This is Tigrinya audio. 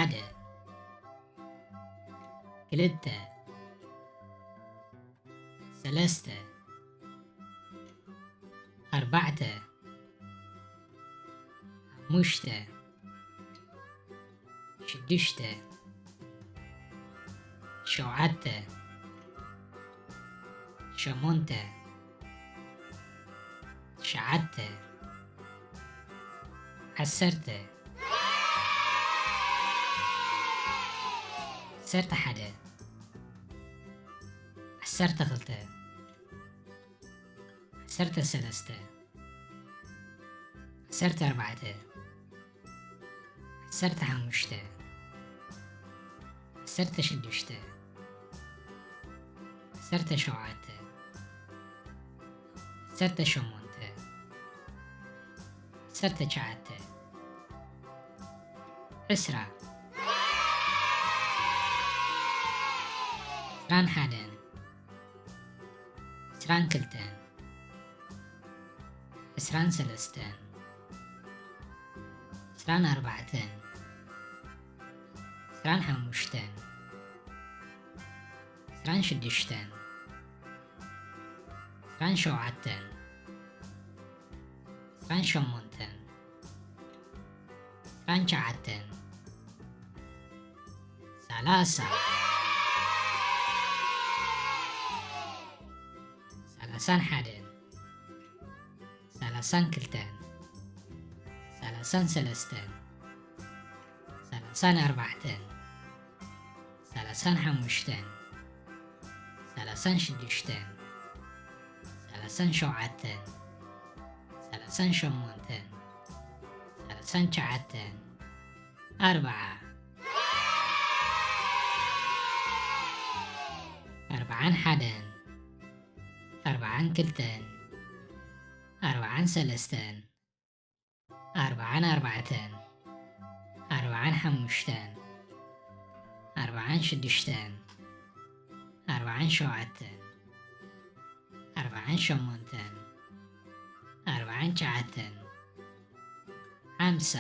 ሓደ፣ ክልተ፣ ሰለስተ፣ ኣርባዕተ፣ ሓሙሽተ፣ ሽዱሽተ፣ ሸውዓተ፣ ሸሞንተ፣ ትሽዓተ፣ ዓሰርተ፣ ዓሰርተ ሓደ፣ ዓሰርተ ክልተ፣ ዓሰርተ ሰለስተ፣ ዓሰርተ ኣርባዕተ፣ ዓሰርተ ሓሙሽተ፣ ዓሰርተ ሽዱሽተ፣ ዓሰርተ ሸውዓተ፣ ዓሰርተ ሸሞንተ፣ ዓሰርተ ትሽዓተ፣ ዕስራ፣ ዕስራን ሓደን፣ ዕስራን ክልተን፣ ዕስራን ሰለስተን፣ ዕስራን ኣርባዕተን፣ ዕስራን ሓሙሽተን፣ ዕስራን ሽዱሽተን፣ ዕስራን ሸውዓተን፣ ዕስራን ሸሞንተን፣ ዕስራን ትሽዓተን፣ ሰላሳ፣ ሰላሳን ሓደን፣ ሰላሳን ክልተን፣ ሰላሳን ሰለስተን፣ ሰላሳን ኣርባዕተን፣ ሰላሳን ሓሙሽተን፣ ሰላሳን ሽዱሽተን፣ ሰላሳን ሸውዓተን፣ ሰላሳን ሸሞንተን፣ ሰላሳን ትሽዓተን፣ ኣርብዓ፣ ኣርብዓን ሓደን፣ ኣርብዓን ክልተን፣ ኣርብዓን ሰለስተን፣ ኣርብዓን ኣርባዕተን፣ ኣርብዓን ሓሙሽተን፣ ኣርብዓን ሽዱሽተን፣ ኣርብዓን ሸውዓተን፣ ኣርብዓን ሸሞንተን፣ ኣርብዓን ትሽዓተን፣ ሓምሳ።